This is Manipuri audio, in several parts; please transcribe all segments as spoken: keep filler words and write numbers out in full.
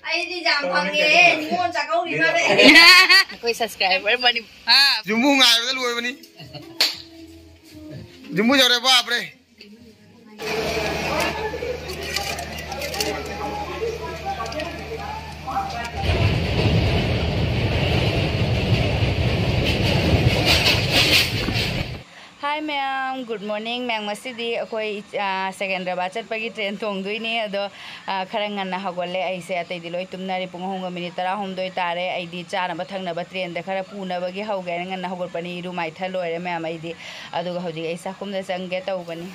ꯑꯩꯗꯤ ꯌꯥꯝ ꯐꯪꯉꯦ꯫ ꯅꯤꯉꯣꯜ ꯆꯥꯛꯀꯧꯔꯤ ꯃꯥꯜꯂꯦ꯫ ꯑꯩꯈꯣꯏ subscriber ꯃꯅꯤ-, ꯍꯥ? ꯌꯨꯝꯕꯨ ꯉꯥꯏꯕꯗ ꯂꯣꯏꯕꯅꯤ꯫ ꯌꯨꯝꯕꯨ ꯌꯧꯔꯦ, ꯕꯥꯞꯔꯦ꯫ Hi ꯃꯌꯥꯝ, good morning꯫ ꯃꯌꯥꯝ, ꯉꯁꯤꯗꯤ ꯑꯩꯈꯣꯏ, ꯑ, ꯁꯦꯀꯦꯟꯗ꯭ꯔꯕꯥꯗ ꯆꯠꯄꯒꯤ train ꯇꯣꯡꯗꯣꯏꯅꯦ꯫ ꯑꯗꯣ, ꯑ, ꯈꯔ ꯉꯟꯅ ꯍꯧꯒꯠꯂꯦ ꯑꯩꯁꯦ, ꯑꯇꯩꯗꯤ ꯂꯣꯏ ꯇꯨꯝꯅꯔꯦ꯫ ꯄꯨꯡ ꯑꯍꯨꯝꯒ ꯃꯤꯅꯤꯠ ꯇꯔꯥꯍꯨꯝꯗꯣꯏ ꯇꯥꯔꯦ꯫ ꯑꯩꯗꯤ ꯆꯥꯅꯕ ꯊꯛꯅꯕ train ꯗ ꯈꯔ ꯄꯨꯅꯕꯒꯤ ꯍꯧꯒꯦ ꯍꯥꯏꯅ ꯉꯟꯅ ꯍꯧꯒꯠꯄꯅꯤ꯫ ꯏꯔꯨ ꯃꯥꯏꯊ ꯂꯣꯏꯔꯦ ꯃꯌꯥꯝ ꯑꯩꯗꯤ꯫ ꯑꯗꯨꯒ ꯍꯧꯖꯤꯛ ꯑꯩ ꯆꯥꯛꯈꯨꯝꯗ ꯆꯪꯒꯦ ꯇꯧꯕꯅꯤ꯫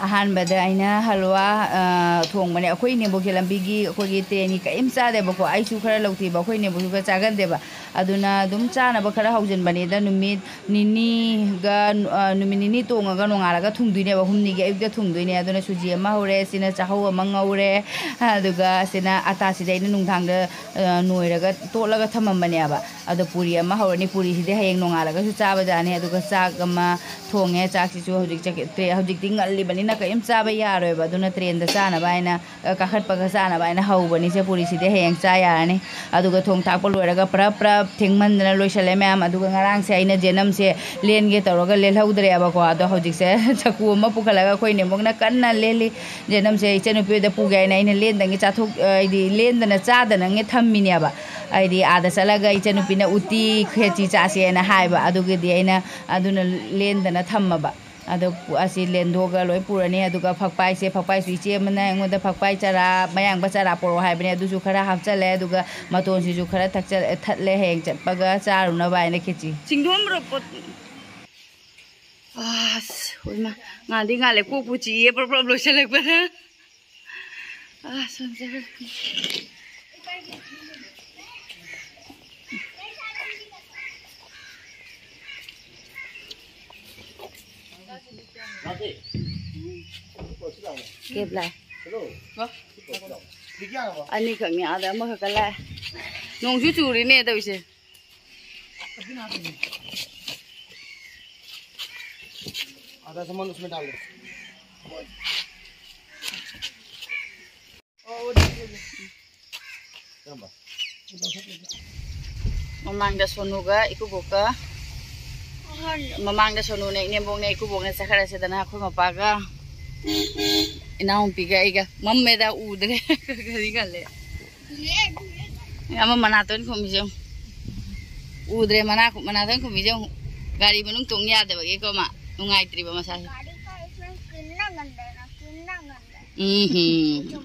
ꯑꯍꯥꯟꯕꯗ ꯑꯩꯅ ꯍꯜꯋꯥ, ꯑ, ꯊꯣꯡꯕꯅꯦ꯫ ꯑꯩꯈꯣꯏ ꯏꯅꯦꯝꯕꯣꯛꯁꯦ ꯂꯝꯕꯤꯒꯤ ꯑꯩꯈꯣꯏꯒꯤ train ꯒꯤ ꯀꯔꯤꯝ ꯆꯥꯗꯦꯕꯀꯣ꯫ ꯑꯩꯁꯨ ꯈꯔ ꯂꯧꯊꯤꯕ, ꯑꯩꯈꯣꯏ ꯏꯅꯦꯝꯕꯣꯛꯁꯨ ꯈꯔ ꯆꯥꯒꯟꯗꯦꯕ꯫ ꯑꯗꯨꯅ ꯑꯗꯨꯝ ꯆꯥꯅꯕ ꯈꯔ ꯍꯧꯖꯤꯟꯕꯅꯤꯗ꯫ ꯅꯨꯃꯤꯠ ꯅꯤꯅꯤꯒ, ꯑ, ꯅꯨꯃꯤꯠ ꯅꯤꯅꯤ ꯇꯣꯡꯉꯒ ꯅꯣꯡꯉꯥꯜꯂꯒ ꯊꯨꯡꯗꯣꯏꯅꯦꯕ, ꯍꯨꯝꯅꯤꯒꯤ ꯑꯌꯨꯛꯇ ꯊꯨꯡꯗꯣꯏꯅꯦ꯫ ꯑꯗꯨꯅ ꯁꯨꯖꯤ ꯑꯃ ꯍꯧꯔꯦ, ꯁꯤꯅ ꯆꯥꯍꯧ ꯑꯃ ꯉꯧꯔꯦ, ꯑꯗꯨꯒ ꯁꯤꯅ ꯑꯇꯥꯁꯤꯗꯤ ꯑꯩꯅ ꯅꯨꯡꯗꯥꯡꯗ, ꯑ, ꯅꯣꯏꯔꯒ ꯇꯣꯠꯂꯒ ꯊꯝꯃꯝꯕꯅꯦꯕ꯫ ꯑꯗꯣ ꯄꯨꯔꯤ ꯑꯃ ꯍꯧꯔꯅꯤ, ꯄꯨꯔꯤꯁꯤꯗꯤ ꯍꯌꯦꯡ ꯅꯣꯡꯉꯥꯜꯂꯒꯁꯨ ꯆꯥꯕ ꯌꯥꯅꯤ꯫ ꯑꯗꯨꯒ ꯆꯥꯛ ꯑꯃ ꯊꯣꯡꯉꯦ, ꯆꯥꯛꯁꯤꯁꯨ ꯍꯧꯖꯤꯛ ꯆꯥꯛ-, ꯇ꯭ꯔꯦ-, ꯍꯧꯖꯤꯛꯇꯤ ꯉꯜꯂꯤꯕꯅꯤꯅ ꯀꯔꯤꯝ ꯆꯥꯕ ꯌꯥꯔꯣꯏꯕ꯫ ꯑꯗꯨꯅ train ꯗ ꯆꯥꯅꯕ ꯍꯥꯏꯅ, ꯑ, ꯀꯥꯈꯠꯄꯒ ꯆꯥꯅꯕ ꯍꯥꯏꯅ ꯍꯧꯕꯅꯤ꯫ ꯁꯦ ꯄꯨꯔꯤꯁꯤꯗꯤ ꯍꯌꯦꯡ ꯆꯥ ꯌꯥꯔꯅꯤ꯫ ꯑꯗꯨꯒ ꯊꯣꯡ ꯊꯥꯛꯄ ꯂꯣꯏꯔꯒ ꯄ꯭ꯔꯞ ꯄ꯭ꯔꯞ ꯊꯦꯡꯃꯟꯗꯅ ꯂꯣꯏꯁꯜꯂꯦ ꯃꯌꯥꯝ꯫ ꯑꯗꯨꯒ ꯉꯔꯥꯡꯁꯦ ꯑꯩꯅ ꯖꯦꯅꯝꯁꯦ ꯂꯦꯟꯒꯦ ꯇꯧꯔꯒ ꯂꯦꯜꯍꯧꯗ꯭ꯔꯦꯕꯀꯣ꯫ ꯑꯗꯣ ꯍꯧꯖꯤꯛꯁꯦ ꯆꯐꯨ ꯑꯃ ꯄꯨꯈꯠꯂꯒ ꯑꯩꯈꯣꯏ ꯅꯦꯝꯕꯣꯛꯅ ꯀꯟꯅ ꯂꯦꯜꯂꯤ꯫ ꯖꯦꯅꯝꯁꯦ ꯏꯆꯟꯅꯨꯄꯤ ꯍꯣꯏꯗ ꯄꯨꯒꯦ ꯍꯥꯏꯅ ꯑꯩꯅ ꯂꯦꯟꯗꯉꯩ ꯆꯥꯊꯣꯛ-, ꯑ, ꯍꯥꯏꯗꯤ ꯂꯦꯟꯗꯅ ꯆꯥꯗꯅꯉꯩ ꯊꯝꯃꯤꯅꯦꯕ꯫ ꯍꯥꯏꯗꯤ ꯑꯥꯗ ꯆꯠꯂꯒ ꯏꯆꯟꯅꯨꯄꯤꯅ ꯎꯇꯤ ꯈꯦꯆꯤ ꯆꯥꯁꯦꯅ ꯍꯥꯏꯕ꯫ ꯑꯗꯨꯒꯤꯗꯤ ꯑꯩꯅ ꯑꯗꯨꯅ ꯂꯦꯟꯗꯅ ꯊꯝꯃꯕ꯫ ꯑꯗꯣ ꯄꯨ-, ꯑꯁꯤ ꯂꯦꯟꯗꯣꯛꯑꯒ ꯂꯣꯏ ꯄꯨꯔꯅꯤ꯫ ꯑꯗꯨꯒ ꯐꯛꯄꯥꯏꯁꯦ, ꯐꯛꯄꯥꯏꯁꯨ ꯏꯆꯦ ꯑꯃꯅ ꯑꯩꯉꯣꯟꯗ ꯐꯛꯄꯥꯏ ꯆꯔꯥ, ꯃꯌꯥꯡꯕ ꯆꯔꯥ ꯄꯣꯔꯛꯑꯣ ꯍꯥꯏꯕꯅꯦ꯫ ꯑꯗꯨꯁꯨ ꯈꯔ ꯍꯥꯞꯆꯜꯂꯦ꯫ ꯑꯗꯨꯒ ꯃꯇꯣꯟꯁꯤꯁꯨ ꯈꯔ ꯊꯛꯆ-, ꯊꯠꯂꯦ, ꯍꯌꯦꯡ ꯆꯠꯄꯒ ꯆꯥꯔꯨꯅꯕ ꯍꯥꯏꯅ ꯈꯦꯆꯤ꯫ ꯆꯤꯡꯗꯣꯟ ꯃꯔꯨꯞ ꯄꯣꯠ-, ꯑꯁ, ꯍꯣꯏꯃꯥ, ꯉꯥꯟꯗꯤ ꯉꯥꯜꯂꯦ, ꯀꯣꯛꯄꯨ ꯆꯤꯛꯑꯦ, ꯄ꯭ꯔꯞ ꯄ꯭ꯔꯞ ꯂꯣꯏꯁꯤꯜꯂꯛꯄꯗ꯫ ꯑꯁ, ꯐꯖꯔꯦ꯫ ꯀꯦꯞ ꯂꯥꯛꯑꯦ꯫ ꯑꯅꯤꯈꯛꯅꯤ, ꯑꯥꯗ ꯑꯃꯈꯛꯀ ꯂꯥꯛꯑꯦ꯫ ꯅꯣꯡꯁꯨ ꯆꯨꯔꯤꯅꯦ ꯇꯧꯔꯤꯁꯦ꯫ आधा सामान उसमें डाल दो। ꯃꯃꯥꯡꯗ ꯁꯣꯅꯨꯒ ꯏꯀꯨꯕꯣꯛꯀ, ꯃꯃꯥꯡꯗ ꯁꯣꯅꯨꯅꯦ, ꯏꯅꯦꯝꯕꯣꯛꯅꯦ, ꯏꯀꯨꯕꯣꯛꯅꯦ ꯆꯠꯈ꯭ꯔꯁꯤꯗꯅ ꯑꯩꯈꯣꯏ ꯃꯄꯥꯒ ꯏꯅꯥꯎꯅꯨꯄꯤꯒ ꯑꯩꯒ꯫ ꯃꯝꯃꯦꯗ, ꯎꯗ꯭ꯔꯦ꯫ ꯀꯔꯤ ꯈꯜꯂꯦ? ꯑꯃ ꯃꯅꯥꯇꯣꯟ ꯈꯨꯝꯃꯤꯁꯦ ꯌꯦꯡꯉꯨ꯫ ꯎꯗ꯭ꯔꯦ, ꯃꯅꯥ, ꯃꯅꯥꯇꯣꯟ ꯈꯨꯝꯃꯤꯁꯦ ꯌꯦꯡꯉꯨ꯫ ꯒꯥꯔꯤ ꯃꯅꯨꯡ ꯇꯣꯡ ꯌꯥꯗꯕꯒꯤꯀꯣ ꯃꯥ ꯅꯨꯡꯉꯥꯏꯇ꯭ꯔꯤꯕ ꯃꯁꯥꯁꯦ꯫ ꯎꯝ ꯍꯨꯝ꯫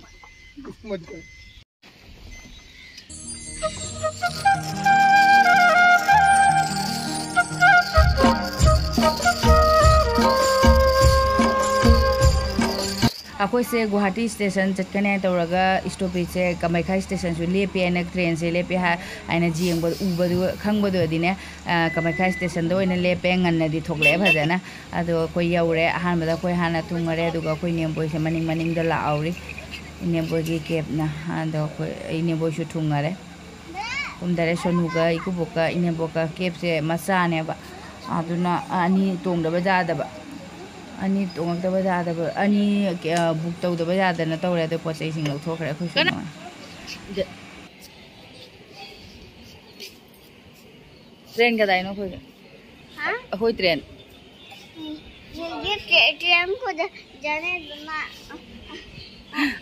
ꯑꯩꯈꯣꯏꯁꯦ ꯒꯨꯋꯥꯍꯥꯇꯤ ꯁ꯭ꯇꯦꯁꯟ ꯆꯠꯀꯅꯤ ꯇꯧꯔꯒ ꯁ꯭ꯇꯣꯄꯦꯖꯁꯦ ꯀꯃꯩꯈꯥ ꯁ꯭ꯇꯦꯁꯟꯁꯨ ꯂꯦꯞꯄꯦ ꯍꯥꯏꯅ, ꯇ꯭ꯔꯦꯟꯁꯦ ꯂꯦꯞꯄꯦ ꯍꯥꯏ ꯍꯥꯏꯅ ꯌꯦꯡꯕ, ꯎꯕꯗꯨ, ꯈꯪꯕꯗꯨꯗꯤꯅꯦ, ꯑ, ꯀꯃꯩꯈꯥ ꯁ꯭ꯇꯦꯁꯟꯗ ꯑꯣꯏꯅ ꯂꯦꯞꯄꯦ꯫ ꯉꯟꯅꯗꯤ ꯊꯣꯛꯂꯛꯑꯦ ꯐꯖꯅ꯫ ꯑꯗꯣ ꯑꯩꯈꯣꯏ ꯌꯧꯔꯦ꯫ ꯑꯍꯥꯟꯕꯗ ꯑꯩꯈꯣꯏ ꯍꯥꯟꯅ ꯊꯨꯡꯉꯔꯦ, ꯑꯗꯨꯒ ꯑꯩꯈꯣꯏ ꯏꯅꯦꯝꯕꯣꯏꯁꯦ ꯃꯅꯤꯡ ꯃꯅꯤꯡꯗ ꯂꯥꯛꯍꯧꯔꯤ, ꯏꯅꯦꯝꯕꯣꯏꯒꯤ ꯀꯦꯞꯅ꯫ ꯑꯗꯣ ꯑꯩꯈꯣꯏ ꯏꯅꯦꯝꯕꯣꯏꯁꯨ ꯊꯨꯡꯉꯔꯦ꯫ ꯀꯨꯝꯊꯔꯦ꯫ ꯁꯣꯅꯨꯒ ꯏꯀꯨꯕꯣꯛꯀ ꯏꯅꯦꯝꯕꯣꯛꯀ꯫ ꯀꯦꯞꯁꯦ ꯃꯆꯥꯅꯦꯕ, ꯑꯗꯨꯅ ꯑꯅꯤ ꯇꯣꯡꯗꯕ ꯌꯥꯗꯕ, ꯑꯅꯤ ꯇꯣꯡꯉꯛꯇꯕ ꯌꯥꯗꯕ, ꯑꯅꯤ, ꯑ, ꯕꯨꯛ ꯇꯧꯗꯕ ꯌꯥꯗꯅ ꯇꯧꯔꯦ꯫ ꯑꯗꯣ ꯄꯣꯠ ꯆꯩꯁꯤꯡ ꯂꯧꯊꯣꯛꯈ꯭ꯔꯦ ꯑꯩꯈꯣꯏ ꯁꯣꯅꯨ꯫ ꯇ꯭ꯔꯦꯟ ꯀꯗꯥꯏꯅꯣ ꯑꯩꯈꯣꯏꯒꯤ? ꯍꯥ? ꯑꯩꯈꯣꯏ ꯇ꯭ꯔꯦꯟ꯫ ꯍꯧꯖꯤꯛ ꯇ꯭ꯔꯦ-, ꯇ꯭ꯔꯦꯟ ꯈꯨꯗ ꯖꯅꯦ ꯑꯗꯨꯅ꯫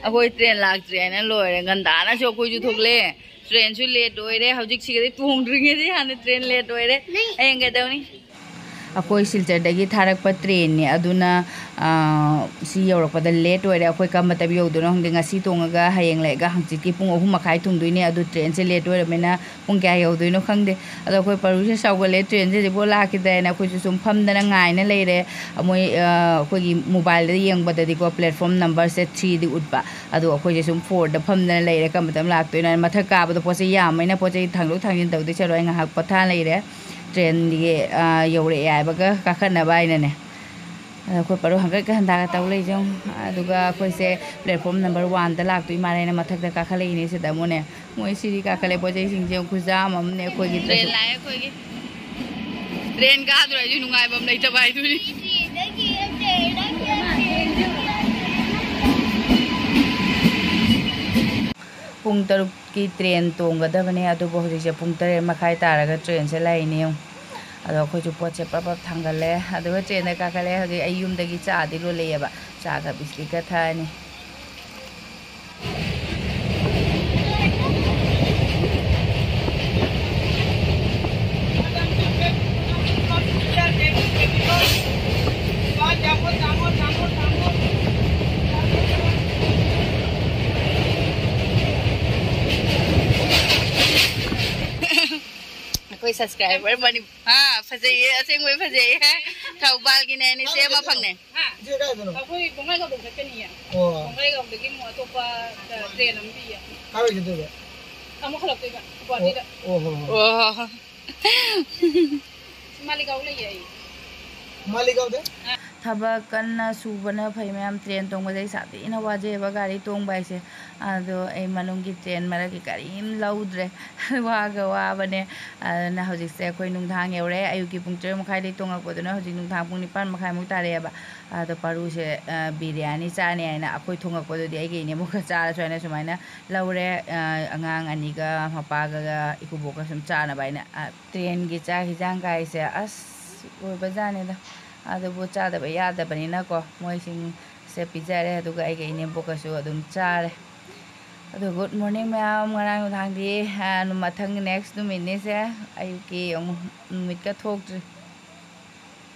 ꯑꯩꯈꯣꯏ ꯇ꯭ꯔꯦꯟ ꯂꯥꯛꯇ꯭ꯔꯤ ꯍꯥꯏꯅ ꯂꯣꯏꯔꯦ꯫ ꯉꯟꯇꯥꯅꯁꯨ ꯑꯩꯈꯣꯏꯁꯨ ꯊꯣꯛꯂꯛꯑꯦ꯫ ꯇ꯭ꯔꯦꯟꯁꯨ ꯂꯦꯠ ꯑꯣꯏꯔꯦ꯫ ꯍꯧꯖꯤꯛꯁꯤꯒꯗꯤ ꯇꯣꯡꯗ꯭ꯔꯤꯉꯩꯗꯤ ꯍꯥꯟꯅ ꯇ꯭ꯔꯦꯟ ꯂꯦꯠ ꯑꯣꯏꯔꯦ꯫ ꯅꯣꯏ ꯍꯌꯦꯡ ꯀꯩꯗꯧꯅꯤ? ꯑꯩꯈꯣꯏ ꯁꯤꯜꯆꯔꯗꯒꯤ ꯊꯥꯔꯛꯄ ꯇ꯭ꯔꯦꯟꯅꯦ꯫ ꯑꯗꯨꯅ, ꯑ, ꯁꯤ ꯌꯧꯔꯛꯄꯗ ꯂꯦꯠ ꯑꯣꯏꯔꯦ꯫ ꯑꯩꯈꯣꯏ ꯀꯔꯝꯕ ꯃꯇꯝ ꯌꯧꯗꯣꯏꯅꯣ ꯈꯪꯗꯦ꯫ ꯉꯁꯤ ꯇꯣꯡꯉꯒ ꯍꯌꯦꯡ ꯂꯩꯔꯒ ꯍꯪꯆꯤꯠꯀꯤ ꯄꯨꯡ ꯑꯍꯨꯝ ꯃꯈꯥꯏ ꯊꯨꯡꯗꯣꯏꯅꯦ꯫ ꯑꯗꯨ ꯇ꯭ꯔꯦꯟꯁꯦ ꯂꯦꯠ ꯑꯣꯏꯔꯕꯅꯤꯅ ꯄꯨꯡ ꯀꯌꯥ ꯌꯧꯗꯣꯏꯅꯣ ꯈꯪꯗꯦ꯫ ꯑꯗꯣ ꯑꯩꯈꯣꯏ ꯄꯥꯔꯨꯁꯦ ꯁꯥꯎꯒꯠꯂꯦ, "ꯇ꯭ꯔꯦꯟꯁꯦ ꯍꯧꯖꯤꯛꯐꯥꯎ ꯂꯥꯛꯈꯤꯗ꯭ꯔꯦꯅ" ꯑꯩꯈꯣꯏꯁꯨ ꯁꯨꯝ ꯐꯝꯗꯅ ꯉꯥꯏꯅ ꯂꯩꯔꯦ꯫ ꯃꯣꯏ, ꯑ, ꯑꯩꯈꯣꯏꯒꯤ ꯃꯣꯕꯥꯏꯜꯗ ꯌꯦꯡꯕꯗꯗꯤꯀꯣ, ꯄ꯭ꯂꯦꯠꯐꯣꯔꯝ ꯅꯝꯕꯔꯁꯦ ꯊ꯭ꯔꯤꯗꯤ ꯎꯠꯄ꯫ ꯑꯗꯣ ꯑꯩꯈꯣꯏꯁꯦ ꯁꯨꯝ ꯐꯣꯔꯗ ꯐꯝꯗꯅ ꯂꯩꯔꯦ, ꯀꯔꯝꯕ ꯃꯇꯝ ꯂꯥꯛꯇꯣꯏꯅꯣ ꯍꯥꯏꯅ꯫ ꯃꯊꯛ ꯀꯥꯕꯗ ꯄꯣꯠ ꯆꯩ ꯌꯥꯝꯕꯅꯤꯅ ꯄꯣꯠ ꯆꯩ ꯊꯥꯡꯗꯣꯛ ꯊꯥꯡꯖꯤꯟ ꯇꯧꯗꯣꯏ ꯁꯔꯨꯛ ꯑꯩ ꯉꯥꯏꯍꯥꯛ ꯄꯣꯊꯥ ꯂꯩꯔꯦ꯫ ꯇ꯭ꯔꯦꯟꯒꯤ, ꯑ, ꯌꯧꯔꯛꯑꯦ ꯍꯥꯏꯕꯒ ꯀꯥꯈꯠꯅꯕ ꯍꯥꯏꯅꯅꯦ꯫ ꯑꯗꯣ ꯑꯩꯈꯣꯏ ꯄꯥꯔꯨ ꯍꯪꯒꯠꯀ ꯍꯟꯗꯥꯒ ꯇꯧ ꯂꯩꯁꯦ ꯌꯦꯡꯉꯨ꯫ ꯑꯗꯨꯒ ꯑꯩꯈꯣꯏꯁꯦ ꯄ꯭ꯂꯦꯠꯐꯣꯔꯝ ꯅꯝꯕꯔ ꯋꯥꯟꯗ ꯂꯥꯛꯇꯣꯏ ꯃꯥꯜꯂꯦꯅ ꯃꯊꯛꯇ ꯀꯥꯈꯠꯂꯛꯏꯅꯦ꯫ ꯁꯤꯗ ꯑꯃꯨꯛꯅꯦ, ꯃꯣꯏ ꯁꯤꯗꯤ ꯀꯥꯈꯠꯂꯦ, ꯄꯣꯠ ꯆꯩꯁꯤꯡꯁꯦ ꯌꯦꯡꯉꯨ, ꯈꯨꯖꯥꯝ ꯑꯃꯅꯦ ꯑꯩꯈꯣꯏꯒꯤ ꯇ꯭ꯔꯦꯟ ꯗ꯭ꯔꯦꯁ꯫ ꯂꯥꯛꯑꯦ ꯑꯩꯈꯣꯏꯒꯤ꯫ ꯇ꯭ꯔꯦꯟ ꯀꯥꯗ꯭ꯔꯗꯤ ꯅꯨꯡꯉꯥꯏꯕꯝ ꯂꯩꯇꯕ ꯍꯥꯏꯗꯨꯅꯤ꯫ ꯄꯨꯡ ꯇꯔꯨꯛ ꯀꯤ ꯇ꯭ꯔꯦꯟ ꯇꯣꯡꯒꯗꯕꯅꯦ, ꯑꯗꯨꯕꯨ ꯍꯧꯖꯤꯛꯁꯦ ꯄꯨꯡ ꯇꯔꯦꯠ ꯃꯈꯥꯏ ꯇꯥꯔꯒ ꯇ꯭ꯔꯦꯟꯁꯦ ꯂꯥꯛꯏꯅꯦ꯫ ꯌꯦꯡꯉꯨ, ꯑꯗꯣ ꯑꯩꯈꯣꯏꯁꯨ ꯄꯣꯠꯁꯦ ꯄ꯭ꯔꯞ ꯄ꯭ꯔꯞ ꯊꯥꯡꯒꯠꯂꯦ, ꯑꯗꯨꯒ ꯇ꯭ꯔꯦꯟꯗ ꯀꯥꯈꯠꯂꯦ꯫ ꯍꯧꯖꯤꯛ ꯑꯩ ꯌꯨꯝꯗꯒꯤ ꯆꯥꯗꯤ ꯂꯣꯜꯂꯛꯑꯦꯕ, ꯆꯥꯒ ꯕꯤꯁꯀꯤꯠꯀ ꯊꯛꯑꯅꯤ꯫ ꯑꯩꯈꯣꯏ subscriber ꯃꯅꯤ-, ꯑꯥ, ꯐꯖꯩꯌꯦ, ꯑꯁꯦꯡꯕꯩ ꯐꯖꯩꯌꯦ꯫ ꯊꯧꯕꯥꯜꯒꯤꯅꯦ, ꯅꯤꯁꯦ ꯑꯃ ꯐꯪꯅꯦ꯫ ꯏꯆꯦ ꯀꯥꯏꯗꯅꯣ? ꯑꯩꯈꯣꯏ ꯕꯣꯡꯒꯥꯏꯒꯥꯎꯗ ꯆꯠꯀꯅꯤꯌꯦ꯫ ꯑꯣ꯫ ꯕꯣꯡꯒꯥꯏꯒꯥꯎꯗꯒꯤ ꯑꯃꯨꯛ ꯑꯇꯣꯞꯄ, ꯑ, ꯇ꯭ꯔꯦꯟ ꯑꯃ ꯄꯤꯌꯦ꯫ ꯀꯥꯏ ꯑꯣꯏꯒꯗꯣꯏꯕ? ꯑꯃꯨꯛ ꯍꯜꯂꯛꯇꯣꯏꯕ, ꯒꯨꯍꯥꯇꯤꯗ꯫ ꯑꯣ, ꯑꯣ, ꯍꯣ, ꯍꯣ꯫ ꯑꯣ꯫ ꯃꯥꯂꯤꯒꯥꯎ ꯂꯩꯌꯦ ꯑꯩ꯫ ꯃꯥꯂꯤꯒꯥꯎꯗ? ꯊꯕꯛ ꯀꯟꯅ ꯁꯨꯕꯅ ꯐꯩ ꯃꯌꯥꯝ꯫ ꯇ꯭ꯔꯦꯟ ꯇꯣꯡꯕꯁꯦ ꯑꯩ ꯁꯥꯊꯤꯅ ꯋꯥꯖꯩꯑꯕ, ꯒꯥꯔꯤ ꯇꯣꯡꯕ ꯍꯥꯏꯁꯦ꯫ ꯑꯗꯣ ꯑꯩ ꯃꯅꯨꯡꯒꯤ ꯇ꯭ꯔꯦꯟ ꯃꯔꯛꯀꯤ ꯀꯔꯤꯝ ꯂꯧꯗ꯭ꯔꯦ꯫ ꯋꯥꯒ ꯋꯥꯕꯅꯦ꯫ ꯑꯗꯨꯅ ꯍꯧꯖꯤꯛꯁꯦ ꯑꯩꯈꯣꯏ ꯅꯨꯡꯗꯥꯡ ꯌꯧꯔꯦ꯫ ꯑꯌꯨꯛꯀꯤ ꯄꯨꯡ ꯇꯔꯦꯠ ꯃꯈꯥꯏꯗꯒꯤ ꯇꯣꯡꯉꯛꯄꯗꯨꯅ ꯍꯧꯖꯤꯛ ꯅꯨꯡꯗꯥꯡ ꯄꯨꯡ ꯅꯤꯄꯥꯟ ꯃꯈꯥꯏꯃꯨꯛ ꯇꯥꯔꯛꯑꯦꯕ꯫ ꯑꯗꯣ ꯄꯥꯔꯨꯁꯦ, ꯑ, ꯕꯤꯔꯌꯥꯅꯤ ꯆꯥꯅꯤ ꯍꯥꯏꯅ ꯑꯩꯈꯣꯏ ꯊꯣꯡꯉꯛꯄꯗꯨꯗꯤ ꯑꯩꯒꯤ ꯏꯅꯦꯝꯕꯣꯛꯀ ꯆꯥꯔꯁꯨ ꯍꯥꯏꯅ ꯁꯨꯃꯥꯏꯅ ꯂꯧꯔꯦ꯫ ꯑ, ꯑꯉꯥꯡ ꯑꯅꯤꯒ ꯃꯄꯥꯒꯒ ꯏꯀꯨꯕꯣꯛꯀ ꯁꯨꯝ ꯆꯥꯅꯕ ꯍꯥꯏꯅ꯫ ꯑ, ꯇ꯭ꯔꯦꯟꯒꯤ ꯆꯥꯛ ꯍꯤꯟꯖꯥꯡ ꯀꯥꯏꯁꯦ ꯑꯁ ꯑꯣꯏꯕꯖꯥꯠꯅꯤꯗ꯫ ꯑꯗꯨꯕꯨ ꯆꯥꯗꯕ ꯌꯥꯗꯕꯅꯤꯅꯀꯣ ꯃꯣꯏꯁꯤꯡꯁꯦ ꯄꯤꯖꯔꯦ꯫ ꯑꯗꯨꯒ ꯑꯩꯒ ꯏꯅꯦꯝꯕꯣꯛꯀꯁꯨ ꯑꯗꯨꯝ ꯆꯥꯔꯦ꯫ ꯑꯗꯣ good morning ꯃꯌꯥꯝ꯫ ꯉꯔꯥꯡ ꯅꯨꯡꯗꯥꯡꯗꯤ, ꯑ, ꯃꯊꯪ next ꯅꯨꯃꯤꯠꯅꯤꯁꯦ꯫ ꯑꯌꯨꯛꯀꯤ ꯑꯃꯨꯛ ꯅꯨꯃꯤꯠꯀ ꯊꯣꯛꯇ꯭ꯔꯤ꯫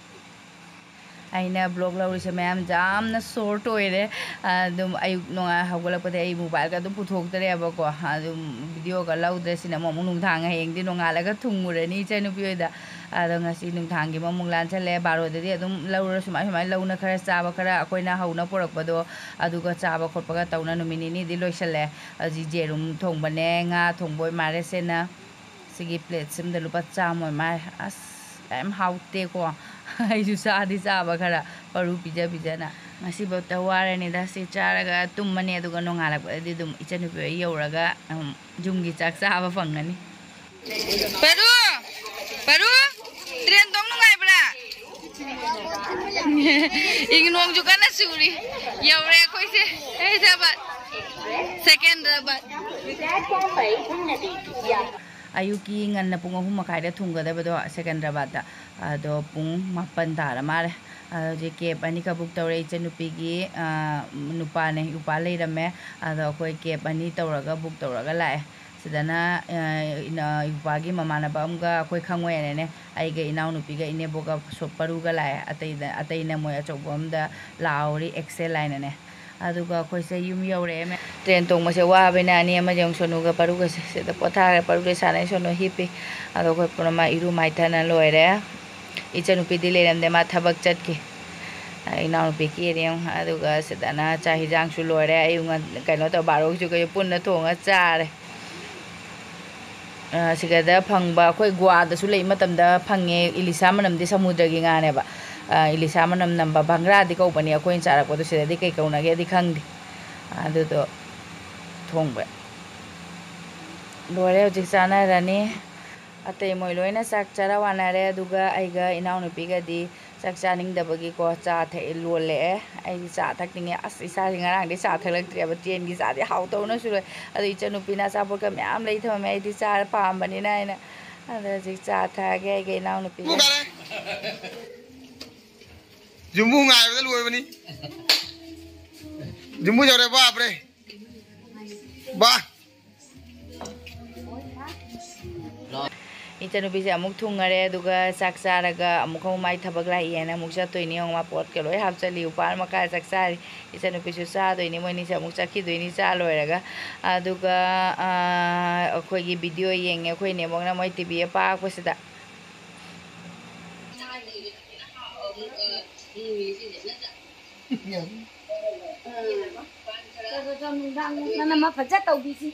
ꯑꯩꯅ vlog ꯂꯧꯔꯤꯁꯦ ꯃꯌꯥꯝ ꯌꯥꯝꯅ short ꯑꯣꯏꯔꯦ꯫ ꯑꯗꯨꯝ ꯑꯌꯨꯛ ꯅꯣꯡꯉꯥ-, ꯍꯧꯒꯠꯂꯛꯄꯗꯒꯤ ꯑꯩ mobileꯒ ꯑꯗꯨꯝ ꯄꯨꯊꯣꯛꯇꯔꯦꯕꯀꯣ꯫ ꯑꯗꯨꯝ videoꯒ ꯂꯧꯗ꯭ꯔꯦ꯫ ꯁꯤꯅ ꯑꯃꯨꯛ, ꯑꯃꯨꯛ ꯅꯨꯡꯗꯥꯡ ꯍꯌꯦꯡꯗꯤ ꯅꯣꯡꯉꯥꯜꯂꯒ ꯊꯨꯡꯉꯨꯔꯅꯤ ꯏꯆꯟꯅꯨꯄꯤ ꯍꯣꯏꯗ꯫ ꯑꯗꯣ ꯉꯁꯤ ꯅꯨꯡꯗꯥꯡꯒꯤ ꯑꯃꯨꯛ ꯂꯥꯟꯁꯜꯂꯦ꯫ ꯕꯥꯔꯣꯗꯗꯤ ꯑꯗꯨꯝ ꯂꯧꯔ ꯁꯨꯃꯥꯏ ꯁꯨꯃꯥꯏꯅ ꯂꯧꯅ ꯈꯔ ꯆꯥꯕ ꯈꯔ ꯑꯩꯈꯣꯏꯅ ꯍꯧꯅ ꯄꯨꯔꯛꯄꯗꯣ ꯑꯗꯨꯒ ꯆꯥꯕ ꯈꯣꯠꯄꯒ ꯇꯧꯅ ꯅꯨꯃꯤꯠ ꯅꯤꯅꯤꯗꯤ ꯂꯣꯏꯁꯜꯂꯦ꯫ ꯍꯧꯖꯤꯛ ꯌꯦꯔꯨꯝ ꯊꯣꯡꯕꯅꯦ, ꯉꯥ ꯊꯣꯡꯕ ꯑꯣꯏ ꯃꯥꯜꯂꯦ ꯁꯤꯅ꯫ ꯁꯤꯒꯤ plateꯁꯤꯃꯗ ꯂꯨꯄꯥ ꯆꯥꯝꯃ ꯑꯣꯏ ꯃꯥꯜꯂꯦ꯫ ꯑꯁ, ꯀꯩꯝ ꯍꯥꯎꯇꯦꯀꯣ꯫ ꯑꯩꯁꯨ ꯆꯥꯗꯤ ꯆꯥꯕ ꯈꯔ ꯄꯔꯨ ꯄꯤꯖ ꯄꯤꯖꯅ꯫ ꯉꯁꯤꯐꯧꯇ ꯋꯥꯔꯅꯤꯗ꯫ ꯁꯤ ꯆꯥꯔꯒ ꯇꯨꯝꯃꯅꯤ, ꯑꯗꯨꯒ ꯅꯣꯡꯉꯥꯜꯂꯛꯄꯗꯗꯤ ꯑꯗꯨꯝ ꯏꯆꯟꯅꯨꯄꯤ ꯍꯣꯏ ꯌꯧꯔꯒ, ꯎꯝ, ꯌꯨꯝꯒꯤ ꯆꯥꯛ ꯆꯥꯕ ꯐꯪꯒꯅꯤ꯫ ꯄꯔꯨ! ꯄꯔꯨ! ꯇ꯭ꯔꯦꯟ ꯇꯣꯡ ꯅꯨꯡꯉꯥꯏꯕ꯭ꯔꯥ? ꯏꯪ ꯅꯣꯡꯁꯨ ꯀꯟꯅ ꯆꯨꯔꯤ꯫ ꯌꯧꯔꯦ ꯑꯩꯈꯣꯏꯁꯦ ꯍꯩꯗ꯭ꯔꯕꯥꯗ꯫ ꯁꯦꯀꯦꯟꯗ꯭ꯔꯕꯥꯗ꯫ Platform ꯄꯔꯤꯡ ꯊꯪꯅꯗꯤ ꯌꯥ꯫ ꯑꯌꯨꯛꯀꯤ ꯉꯟꯅ ꯄꯨꯡ ꯑꯍꯨꯝ ꯃꯈꯥꯏꯗ ꯊꯨꯡꯒꯗꯕꯗꯣ ꯁꯦꯀꯟꯗ꯭ꯔꯕꯥꯗꯇ, ꯑꯗꯣ ꯄꯨꯡ ꯃꯥꯄꯟ ꯇꯥꯔ ꯃꯥꯜꯂꯦ꯫ ꯑꯗꯣ ꯍꯧꯖꯤꯛ ꯀꯦꯕ ꯑꯅꯤꯈꯛ ꯕꯨꯛ ꯇꯧꯔꯦ꯫ ꯏꯆꯟꯅꯨꯄꯤꯒꯤ, ꯑ, ꯅꯨꯄꯥꯅꯦ, ꯏꯄ꯭ꯋꯥ ꯂꯩꯔꯝꯃꯦ꯫ ꯑꯗꯣ ꯑꯩꯈꯣꯏ ꯀꯦꯕ ꯑꯅꯤ ꯇꯧꯔꯒ ꯕꯨꯛ ꯇꯧꯔꯒ ꯂꯥꯛꯑꯦ꯫ ꯁꯤꯗꯅ, ꯑ, ꯏꯅ-, ꯏꯄ꯭ꯋꯥꯒꯤ ꯃꯃꯥꯟꯅꯕ ꯑꯃꯒ ꯑꯩꯈꯣꯏ ꯈꯪꯉꯣꯏꯅꯅꯦ, ꯑꯩꯒ ꯏꯅꯥꯎꯅꯨꯄꯤꯒ ꯏꯅꯦꯕꯣꯛꯀ ꯁꯣ-, ꯄꯔꯨꯒ ꯂꯥꯛꯑꯦ꯫ ꯑꯇꯩꯗ, ꯑꯇꯩꯅ ꯃꯣꯏ ꯑꯆꯧꯕ ꯑꯃꯗ ꯂꯥꯛꯍꯧꯔꯤ, ꯑꯦꯛꯁꯦꯜ ꯍꯥꯏꯅꯅꯦ꯫ ꯑꯗꯨꯒ ꯑꯩꯈꯣꯏꯁꯦ ꯌꯨꯝ ꯌꯧꯔꯛꯑꯦ꯫ ꯇ꯭ꯔꯦꯟ ꯇꯣꯡꯕꯁꯦ ꯋꯥꯕꯅꯤꯅ ꯑꯅꯤ ꯑꯃꯁꯦ ꯑꯃꯨꯛ ꯁꯣꯅꯨꯒ ꯄꯔꯨꯒꯁꯦ ꯁꯤꯗ ꯄꯣꯊꯥꯈ꯭ꯔꯦ꯫ ꯄꯔꯨꯗꯤ ꯁꯥꯟꯅꯩ, ꯁꯣꯅꯨ ꯍꯤꯞꯄꯤ꯫ ꯑꯗꯣ ꯑꯩꯈꯣꯏ ꯄꯨꯝꯅꯃꯛ ꯏꯔꯨ ꯃꯥꯏꯊꯅ ꯂꯣꯏꯔꯦ꯫ ꯏꯆꯟꯅꯨꯄꯤꯗꯤ ꯂꯩꯔꯝꯗꯦ, ꯃꯥ ꯊꯕꯛ ꯆꯠꯈꯤ꯫ ꯏꯅꯥꯎꯅꯨꯄꯤ ꯀꯦꯔꯦ ꯌꯦꯡꯉꯨ꯫ ꯑꯗꯨꯒ ꯁꯤꯗꯅ ꯆꯥꯛ ꯍꯤꯟꯖꯥꯡꯁꯨ ꯂꯣꯏꯔꯦ꯫ ꯑꯌꯨꯛ ꯉꯟ-, ꯀꯩꯅꯣ ꯇꯧ, ꯕꯥꯔꯣꯒꯤꯁꯨ ꯀꯩꯁꯨ ꯄꯨꯟꯅ ꯊꯣꯡꯉ ꯆꯥꯔꯦ꯫ ꯑ, ꯁꯤꯒꯗ ꯐꯪꯕ, ꯑꯩꯈꯣꯏ ꯒꯣꯋꯥꯗꯁꯨ ꯂꯩ ꯃꯇꯝꯗ ꯐꯪꯉꯦ, ꯏꯂꯤꯁꯥ ꯃꯅꯝꯗꯤ ꯁꯃꯨꯗ꯭ꯔꯒꯤ ꯉꯥꯅꯦꯕ꯫ ꯑ, ꯏꯂꯤꯁꯥ ꯃꯅꯝ ꯅꯝꯕ ꯚꯪꯒ꯭ꯔꯥꯗꯤ ꯀꯧꯕꯅꯤ, ꯑꯩꯈꯣꯏꯅ ꯆꯥꯔꯛꯄꯗꯣ꯫ ꯁꯤꯗꯗꯤ ꯀꯩ ꯀꯧꯅꯒꯦꯗꯤ ꯈꯪꯗꯦ꯫ ꯑꯗꯨꯗꯣ ꯊꯣꯡꯕ ꯂꯣꯏꯔꯦ, ꯍꯧꯖꯤꯛ ꯆꯥꯅꯔꯅꯤ꯫ ꯑꯇꯩ ꯃꯣꯏ ꯂꯣꯏꯅ ꯆꯥꯛ ꯆꯔꯥ ꯋꯥꯅꯔꯦ, ꯑꯗꯨꯒ ꯑꯩꯒ ꯏꯅꯥꯎꯅꯨꯄꯤꯒꯗꯤ ꯆꯥꯛ ꯆꯥꯅꯤꯡꯗꯕꯒꯤꯀꯣ ꯆꯥ ꯊꯛꯑꯦ, ꯂꯣꯜꯂꯛꯑꯦ꯫ ꯑꯩꯗꯤ ꯆꯥ ꯊꯛꯅꯤꯡꯉꯦ꯫ ꯑꯁ, ꯏꯁꯥꯁꯦ ꯉꯔꯥꯡꯗꯩ ꯆꯥ ꯊꯛꯂꯛꯇ꯭ꯔꯦꯕ, ꯇ꯭ꯔꯦꯟꯒꯤ ꯆꯥꯗꯤ ꯍꯥꯎꯇꯕꯅꯁꯨ ꯂꯣꯏ꯫ ꯑꯗꯣ ꯏꯆꯟꯅꯨꯄꯤꯅ ꯑꯆꯥꯄꯣꯠꯀ ꯃꯌꯥꯝ ꯂꯩ ꯊꯝꯃꯝꯃꯦ, ꯑꯩꯗꯤ ꯆꯥ ꯄꯥꯝꯕꯅꯤꯅ ꯍꯥꯏꯅ꯫ ꯑꯗꯣ ꯍꯧꯖꯤꯛ ꯆꯥ ꯊꯛꯑꯒꯦ ꯑꯩꯒ ꯏꯅꯥꯎꯅꯨꯄꯤꯒ꯫ ꯄꯨꯡ ꯇꯥꯔꯦ꯫ ꯖꯨꯝꯕꯨ ꯉꯥꯏꯕꯗ ꯂꯣꯏꯕꯅꯤ꯫ ꯖꯨꯝꯕꯨ ꯌꯧꯔꯦ, ꯕꯥꯞꯔꯦ꯫ ꯕꯥ꯫ ꯏꯆꯟꯅꯨꯄꯤꯁꯦ ꯑꯃꯨꯛ ꯊꯨꯡꯉꯔꯦ, ꯑꯗꯨꯒ ꯆꯥꯛ ꯆꯥꯔꯒ ꯑꯃꯨꯛꯀ ꯑꯃꯨꯛ ꯃꯥꯏ ꯊꯕꯛ ꯂꯥꯛꯏ ꯍꯥꯏꯅ ꯑꯃꯨꯛ ꯆꯠꯇꯣꯏꯅꯤ꯫ ꯌꯦꯡꯉꯨ, ꯃꯥ ꯄꯣꯠꯀ ꯂꯣꯏ ꯍꯥꯞꯆꯜꯂꯤ꯫ ꯎꯄꯥꯜ ꯃꯈꯥ ꯆꯥꯛ ꯆꯥꯔꯤ꯫ ꯏꯆꯟꯅꯨꯄꯤꯁꯨ ꯆꯥꯗꯣꯏꯅꯤ꯫ ꯃꯣꯏꯅꯤꯁꯦ ꯑꯃꯨꯛ ꯆꯠꯈꯤꯗꯣꯏꯅꯤ ꯆꯥ ꯂꯣꯏꯔꯒ꯫ ꯑꯗꯨꯒ, ꯑ, ꯑꯩꯈꯣꯏꯒꯤ ꯚꯤꯗꯤꯑꯣ ꯌꯦꯡꯉꯦ ꯑꯩꯈꯣꯏ ꯅꯦꯝꯕꯣꯛꯅ ꯃꯣꯏ ꯇꯤ ꯚꯤ ꯑꯄꯥꯛꯄꯁꯤꯗ꯫ ꯅꯨꯡꯗꯥꯡ ꯅꯪꯅ ꯃꯥ ꯐꯖ ꯇꯧꯕꯤꯁꯤ꯫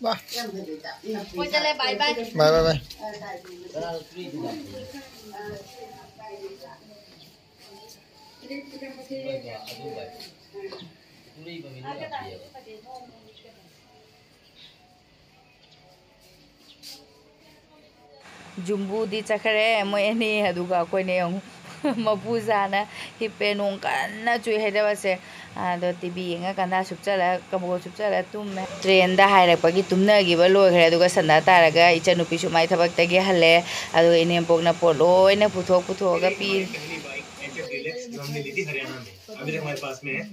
ꯕꯥ꯫ ꯍꯣꯏ, ꯆꯠꯂꯦ, bye bye꯫ Bye, bye, bye꯫ ꯖꯨꯝꯕꯨꯗꯤ ꯆꯠꯈ꯭ꯔꯦ ꯃꯣꯏ ꯑꯅꯤ, ꯑꯗꯨꯒ ꯑꯩꯈꯣꯏꯅ ꯌꯦꯡꯉꯨ, ꯃꯄꯨꯖꯥꯅ ꯍꯤꯞꯄꯦ꯫ ꯅꯣꯡ ꯀꯟꯅ ꯆꯨꯏ ꯍꯥꯏꯗꯕꯁꯦ꯫ ꯑꯗꯣ ꯇꯤꯚꯤ ꯌꯦꯡꯉꯀꯥꯟꯗ ꯁꯨꯞꯆꯜꯂ, ꯀꯕꯣꯛ ꯁꯨꯞꯆꯜꯂ ꯇꯨꯝꯃꯦ꯫ ꯇ꯭ꯔꯦꯟꯗ ꯍꯥꯏꯔꯛꯄꯒꯤ ꯇꯨꯝꯅꯈꯤꯕ ꯂꯣꯏꯈ꯭ꯔꯦ꯫ ꯑꯗꯨꯒ ꯁꯟꯗꯥ ꯇꯥꯔꯒ ꯏꯆꯟꯅꯨꯄꯤꯁꯨ ꯃꯥꯏ ꯊꯕꯛꯇꯒꯤ ꯍꯜꯂꯦ꯫ ꯑꯗꯨꯒ ꯏꯅꯦꯝꯄꯣꯛꯅ ꯄꯣꯠ ꯂꯣꯏꯅ ꯄꯨꯊꯣꯛ ꯄꯨꯊꯣꯛꯑꯒ ꯄꯤꯔꯦ꯫ जो हमने ली थी हरियाणा में, अभी तक हमारे पास में है।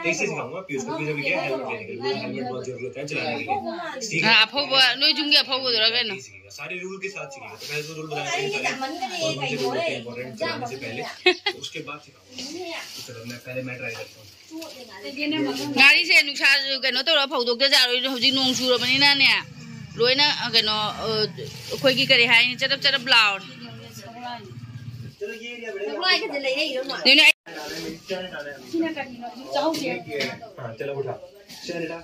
तो इससे सिखाऊंगा, पीयूष को भी जब गया हेलमेट लेने के लिए, हेलमेट बहुत जरूरत है चलाने के लिए। ठीक है? हाँ, अफौबा, नोई जुंगे अफौबा दो रखे ना। सारे रूल के साथ सीखेगा। तो पहले तो रूल बताना पड़ेगा, सारे कौन कौन से रूल होते हैं इंपॉर्टेंट चलाने से पहले, तो उसके बाद सिखाऊंगा। तो चलो, मैं पहले मैं ट्राई करता हूँ। ꯉꯥꯔꯤꯁꯦ ꯅꯨꯡꯁꯥ ꯀꯩꯅꯣ ꯇꯧꯔ ꯐꯧꯗꯣꯛꯇ ꯌꯥꯔꯣꯏ, ꯍꯧꯖꯤꯛ ꯅꯣꯡ ꯆꯨꯔꯕꯅꯤꯅꯅꯦ꯫ ꯂꯣꯏꯅ ꯑ, ꯀꯩꯅꯣ ꯑ, ꯑꯩꯈꯣꯏꯒꯤ ꯀꯔꯤ ꯍꯥꯏꯅꯤ, ꯆꯔꯞ ꯆꯔꯞ ꯂꯥꯎꯔꯦ꯫ ꯑꯗꯨꯅꯦ ꯑꯩ ꯁꯤꯅ ꯀꯔꯤꯅꯣ? ꯍꯧꯖꯤꯛ ꯆꯥꯍꯧꯁꯦ꯫ हाँ, चलो उठा। चल बेटा।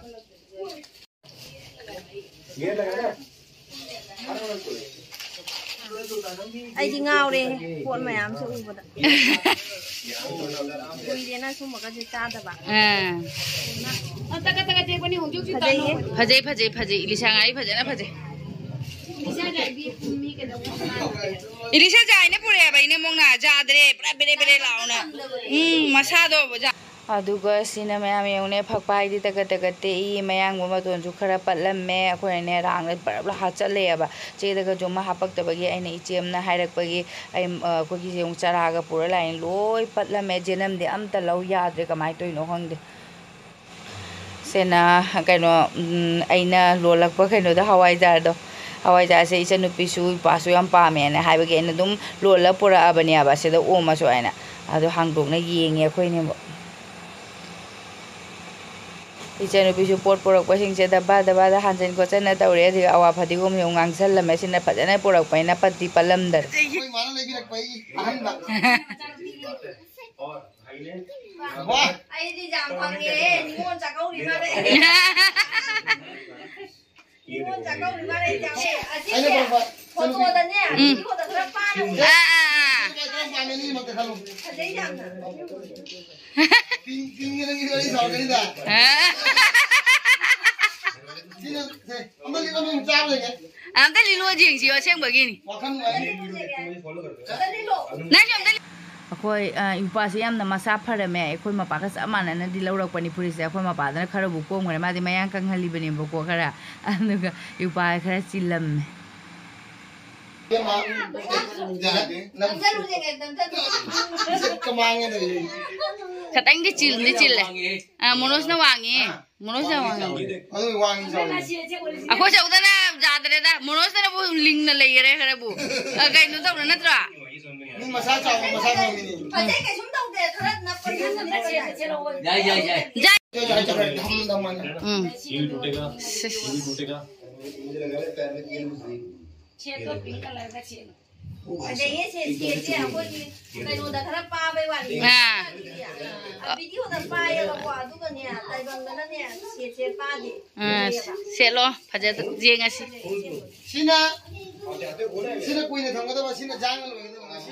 गियर लगा ना। ꯑꯩꯗꯤ ꯉꯥꯎꯔꯦ, ꯄꯣꯠ ꯃꯌꯥꯝꯁꯦ ꯎꯕꯗ꯫ ꯀꯨꯏꯔꯦꯅ ꯁꯨꯝꯕꯒꯁꯦ ꯆꯥꯗꯕ꯫ ꯑꯥ꯫ ꯐꯖꯩꯌꯦ꯫ ꯐꯖꯩ, ꯐꯖꯩ, ꯐꯖꯩ꯫ ꯏꯂꯤꯁꯥ ꯉꯥꯔꯤ ꯐꯖꯅ ꯐꯖꯩ꯫ ꯏꯂꯤꯁꯥ ꯖꯥꯏꯅ ꯄꯨꯔꯛꯑꯦꯕ ꯏꯅꯦ ꯃꯣꯡꯅ꯫ ꯖꯥꯗ꯭ꯔꯦ, ꯄꯨꯔꯥ ꯕꯦꯔꯦ ꯕꯦꯔꯦ ꯂꯥꯎꯅ꯫ ꯎꯝ, ꯃꯁꯥꯗꯣ ꯖꯥ-, ꯑꯗꯨꯒ ꯁꯤꯅ ꯃꯌꯥꯝ ꯌꯦꯡꯉꯨꯅꯦ, ꯐꯛꯄꯥꯏꯗꯤ ꯇꯀꯠ ꯇꯀꯠ ꯇꯦꯛꯏ, ꯃꯌꯥꯡꯕ ꯃꯇꯣꯟꯁꯨ ꯈꯔ ꯄꯠꯂꯝꯃꯦ꯫ ꯑꯩꯈꯣꯏꯅꯅꯦ ꯔꯥꯡꯅ ꯕꯔꯞ ꯍꯥꯞꯆꯜꯂꯛꯑꯦꯕ꯫ ꯆꯦꯗꯒꯁꯨ ꯑꯃ ꯍꯥꯄꯛꯇꯕꯒꯤ ꯑꯩꯅ ꯏꯆꯦ ꯑꯃꯅ ꯍꯥꯏꯔꯛꯄꯒꯤ ꯑꯩ, ꯑ, ꯑꯩꯈꯣꯏꯒꯤꯁꯦ ꯑꯃꯨꯛ ꯆꯔꯥꯒ ꯄꯨꯔ ꯂꯥꯛꯑꯦ꯫ ꯂꯣꯏ ꯄꯠꯂꯝꯃꯦ꯫ ꯖꯦꯅꯝꯗꯤ ꯑꯝꯇ ꯂꯧ ꯌꯥꯗ꯭ꯔꯦ, ꯀꯃꯥꯏꯅ ꯇꯧꯔꯤꯅꯣ ꯈꯪꯗꯦ꯫ ꯁꯤꯅ ꯀꯩꯅꯣ, ꯎꯝ, ꯑꯩꯅ ꯂꯣꯜꯂꯛꯄ ꯀꯩꯅꯣꯗꯣ, ꯍꯋꯥꯏꯖꯥꯔꯗꯣ꯫ ꯍꯋꯥꯏꯖꯥꯔꯁꯦ ꯏꯆꯟꯅꯨꯄꯤꯁꯨ ꯏꯄꯥꯁꯨ ꯌꯥꯝ ꯄꯥꯝꯃꯦꯅ ꯍꯥꯏꯕꯒꯤ ꯑꯩꯅ ꯑꯗꯨꯝ ꯂꯣꯜꯂ ꯄꯨꯔꯛꯑꯕꯅꯦꯕ, ꯁꯤꯗ ꯑꯣꯝꯃꯁꯨ ꯍꯥꯏꯅ꯫ ꯑꯗꯣ ꯍꯥꯡꯗꯣꯛꯅ ꯌꯦꯡꯉꯦ ꯑꯩꯈꯣꯏꯅꯦꯕ꯫ ꯏꯆꯟꯅꯨꯄꯤꯁꯨ ꯄꯣꯠ ꯄꯨꯔꯛꯄꯁꯤꯡꯁꯦ ꯗꯕꯥ ꯗꯕꯥꯗ ꯍꯥꯟꯖꯟ ꯈꯣꯠꯆꯟꯅ ꯇꯧꯔꯦ꯫ ꯑꯗꯨꯒ ꯑꯋꯥ ꯐꯗꯤꯒꯣꯝꯁꯦ ꯑꯃꯨꯛ ꯉꯥꯡꯁꯜꯂꯝꯃꯦ꯫ ꯁꯤꯅ ꯐꯖꯅ ꯄꯨꯔꯛꯄꯅꯤꯅ ꯄꯠꯇꯤ ꯄꯠꯂꯝꯗꯔꯦ꯫ ꯑꯩꯈꯣꯏ ꯏꯃꯥꯅ ꯂꯩꯕꯤꯔꯛꯄ ꯑꯩ ꯑꯍꯟꯕ꯫ ꯋꯥ! ꯑꯩꯗꯤ ꯌꯥꯝ ꯐꯪꯉꯦ꯫ ꯅꯤꯉꯣꯜ ꯆꯥꯛꯀꯧꯔꯤ ꯃꯥꯜꯂꯦ꯫ ꯅꯤꯉꯣꯜ ꯆꯥꯛꯀꯧꯔꯤ ꯃꯥꯜꯂꯦ, ꯌꯥꯝ꯫ ꯑꯁꯤꯁꯦ ꯑꯩꯅ ꯐꯪꯕ ꯐꯣꯇꯣꯗꯅꯦ, ꯎꯝ꯫ ꯐꯣꯇꯣꯗ ꯈꯔ ꯄꯥꯅ ꯎꯏ꯫ ꯑꯥ, ꯑꯥ, ꯑꯥ꯫ ꯀꯔꯝ ꯄꯥꯝꯃꯤ? ꯑꯅꯤꯃꯛꯇ ꯈꯜꯂꯨ꯫ ꯐꯖꯩ ꯌꯥꯝꯅ꯫ ꯄꯤꯡ, ꯄꯤꯡꯒꯤ ꯅꯪꯒꯤ ꯋꯥꯔꯤ ꯁꯥꯎꯔꯛꯀꯅꯤꯗ꯫ ꯑꯥ꯫ ꯁꯤꯅ, ꯁꯦ, ꯑꯃ ꯂꯤꯠꯂꯣ, ꯅꯪ ꯆꯥꯕ ꯂꯩꯒꯦ꯫ ꯑꯝꯇ ꯂꯤꯠꯂꯣ ꯌꯦꯡꯁꯤꯌꯣ, ꯑꯁꯦꯡꯕꯒꯤꯅꯤ꯫ ꯋꯥꯈꯜ ꯅꯨꯡꯉꯥꯏ꯫ ꯑꯝꯇ ꯂꯤꯠꯂꯣ꯫ ꯅꯪꯁꯨ ꯑꯝꯇ ꯂꯤ-, ꯑꯩꯈꯣꯏ ꯏꯄꯥꯁꯦ ꯌꯥꯝꯅ ꯃꯁꯥ ꯐꯔꯝꯃꯦ꯫ ꯑꯩꯈꯣꯏ ꯃꯄꯥꯒ ꯆꯞ ꯃꯥꯟꯅꯅꯗꯤ ꯂꯧꯔꯛꯄꯅꯤ ꯐꯨꯔꯤꯠꯁꯦ꯫ ꯑꯩꯈꯣꯏ ꯃꯄꯥꯗꯅ ꯈꯔꯕꯨ ꯀꯣꯝꯈ꯭ꯔꯦ, ꯃꯥꯗꯤ ꯃꯌꯥꯡ ꯀꯪꯍꯜꯂꯤꯕꯅꯦꯕꯀꯣ ꯈꯔ꯫ ꯑꯗꯨꯒ ꯏꯄꯥ ꯈꯔ ꯆꯤꯜꯂꯝꯃꯦ꯫ ꯈꯤꯇꯪꯗꯤ ꯆꯤꯜꯗꯤ ꯆꯤꯜꯂꯦ꯫ ꯑ, ꯃꯣꯅꯣꯁꯅ ꯋꯥꯡꯉꯦ꯫ ꯃꯣꯅꯣꯁꯅ ꯋꯥꯡꯉꯦ꯫ ꯑꯗꯨ ꯋꯥꯡꯉꯤ ꯆꯥꯎꯔꯤ꯫ ꯑꯩꯈꯣꯏ ꯆꯧꯗꯅ ꯌꯥꯗ꯭ꯔꯦꯗ꯫ ꯃꯣꯅꯣꯁꯅꯕꯨ ꯂꯤꯡꯅ ꯂꯩꯈꯔꯦ ꯈꯔꯕꯨ꯫ ꯑ, ꯀꯩꯅꯣ ꯇꯧꯔ ꯅꯠꯇ꯭ꯔꯣ? ꯃꯤ ꯃꯁꯥ ꯆꯥꯎꯕ ꯃꯁꯥ ꯅꯣꯝꯃꯤꯅꯤ꯫ ꯐꯖꯩ, ꯀꯩꯁꯨꯝ ꯇꯧꯗꯦ꯫ ꯈꯔ ꯅꯞꯄ ꯌꯥꯏ, ꯌꯥꯏ, ꯌꯥꯏ꯫ ꯌꯥꯏ, ꯌꯥꯏ, ꯌꯥꯏ꯫ ꯙꯝ ꯙꯝ ꯍꯥꯏꯅ꯫ ꯎꯝ꯫ ꯁꯤꯁ꯫ ꯁꯦꯠꯇꯣ ꯄꯤꯡ ꯀꯂꯔꯒ ꯁꯦꯠꯂꯣ꯫ ꯐꯖꯩꯌꯦ ꯁꯦ, ꯁꯦꯠꯁꯦ ꯑꯩꯈꯣꯏꯒꯤ ꯀꯩꯅꯣꯗ ꯈꯔ ꯄꯥꯕꯩ ꯋꯥꯅꯤ꯫ ꯑꯥ꯫ ꯚꯤꯗꯤꯑꯣꯗ ꯄꯥꯏꯌꯦꯕꯀꯣ, ꯑꯗꯨꯒꯅꯦ, ꯇꯥꯏꯕꯪꯗꯅꯅꯦ, ꯁꯦꯠꯁꯦ ꯄꯥꯗꯦ꯫ ꯑꯥ, ꯐꯖꯩꯌꯦꯕ꯫ ꯁꯦꯠꯂꯣ, ꯐꯖ-, ꯌꯦꯡꯉꯁꯤ꯫ ꯐꯖꯩꯌꯦ, ꯁꯦꯠꯂꯣ꯫ ꯁꯤꯅ, ꯁꯤꯅ ꯀꯨꯏꯅ ꯊꯝꯒꯗꯕ, ꯁꯤꯅ ꯖꯥꯡꯅ ꯂꯣꯏꯒꯗꯕ ꯉꯁꯤ꯫